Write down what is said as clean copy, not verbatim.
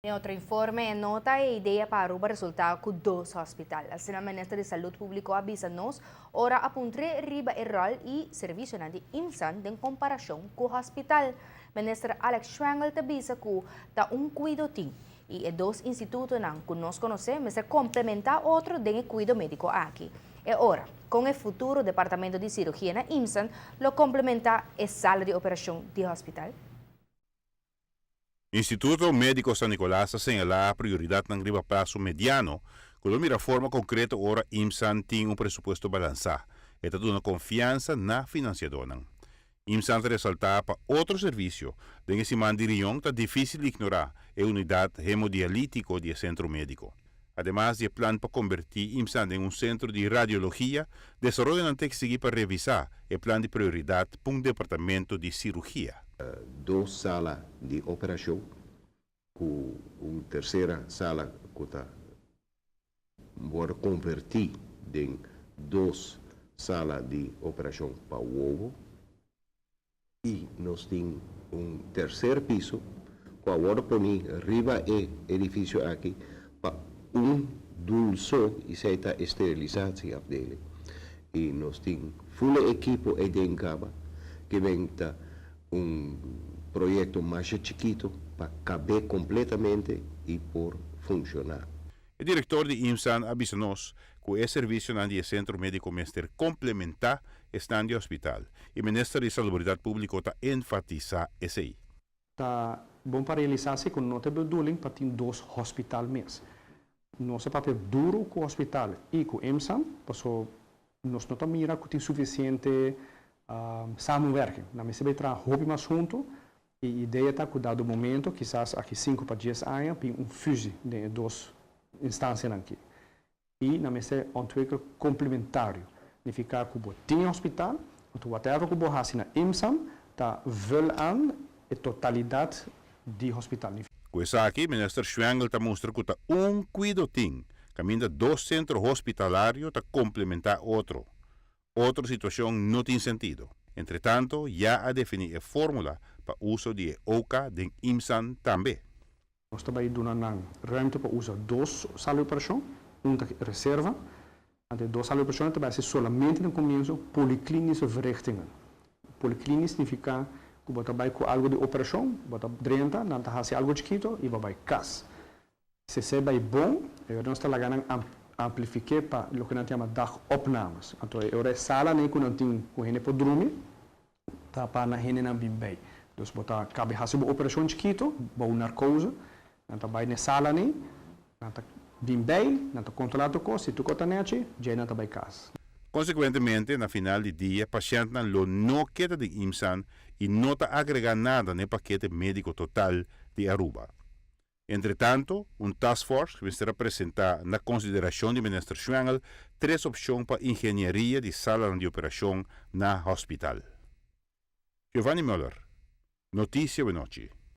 Den otro informe, no ta e idea pa Aruba resulta cu dos hospital. Asina Minister di Salud Publico a bisa nos ora a puntr'e riba e rol y servicionan di IMSAN den comparacion cu hospital. Minister Alex Schwengle ta bisa cu ta un cuido tin y e dos institutonan cu nos conoce mester complementa otro den e cuido medico aki. E ora, con e futuro departamento di cirugia na IMSAN lo complementa e sala di operacion di hospital? Instituto Médiko San Nicolas ta señalá prioridatnan riba plaso mediano ku lo mira forma konkreto ora IMSAN tin un presupuesto balansá. E ta duna konfiansa na finansiadónan. IMSAN ta resaltá pa otro servisio den e siman di riñon ta difísil ignorá e unidat hemodialítiko di e sentro médiko. Ademas di e plan pa kombertí IMSAN den un sentro di radiologia, desaroyonan ta eksigí pa revisá e plan di prioridat pa un departamento di sirugia. Dos sala di operashon ku un tersera sala ku ta wòrdu konvertí den dos sala di operashon pa wowo i nos tin un terser piso ku a wòrdu poní riba e edifisio aki pa un doel so i esei ta e sterilisatieafdeling i nos tin ful e ekipo ei den kaba ke ben ta un proyekto masha chikito pa kab'é kompletamente i por funshoná. E direktor di IMSAN a bisa nos ku e servisionan di e sentro médiko mester komplementá esnan di hospital i Minister di Salubridat Públiko ta enfatisá esei. Ta bon pa realisá si ku no ta e bedoeling pa tin dos hospital mes. Nos a papia duru ku hospital i ku IMSAN paso nos no ta mira ku tin sufisiente samenwerking. Nan mester bai traha hopi mas huntu i idea ta ku dado momento, kisas aki sinku pa dies aña, bin un fusie den e dos instansianan aki. I nan mester ontwikkel komplementario. Nifiká ku bo tin e hospital, anto whatever ku bo hasi na IMSAN ta vul aan e totalidat di hospital. Ku esaki, Minister Schwengle ta mustra ku ta un kuido tin, kaminda dos sentro hospitalario ta komplementá otro. Otro situashon no tin sentido. Entretanto, ya a definí e fórmula pa uso di e OK den IMSAN tambe. Nos ta bai duna nan ruimte pa usa dos sala di operashon, un ta reserva. Anto e dos sala di operashon ta bai hasi solamente na komienso poliklinische verrichtingen. Poliklinisch signifiká ku bo ta bai ku algu di operashon, bo ta drenta, nan ta hasi algu chikito i bo bai kas. Si esei bai bon, e ora nos ta laga nan amplifik'é pa loke nan ta yama dagopnames. Anto e ora e salanan ku nan tin ku hende por drumi ta pa nan hendenan bin bei. Dus bo ta kabe hasi bo operashon chikito bou narkose, nan ta bai na e salanan, nan ta bin bei, nan ta kontrolá tur kos, si tur kos ta nèchi, djei nan ta bai kas. Konsekuentemente, na final di dia pashèntnan lo no keda den IMSAN i no ta agregá nada na e pakete médiko total di Aruba. Entretanto, un taskforce mester a presentá na konsiderashon di Minister Schwengle tres opshon pa ingenieria di salanan di operashon na hospital. Giovanni Muller, Noticia Wenochi.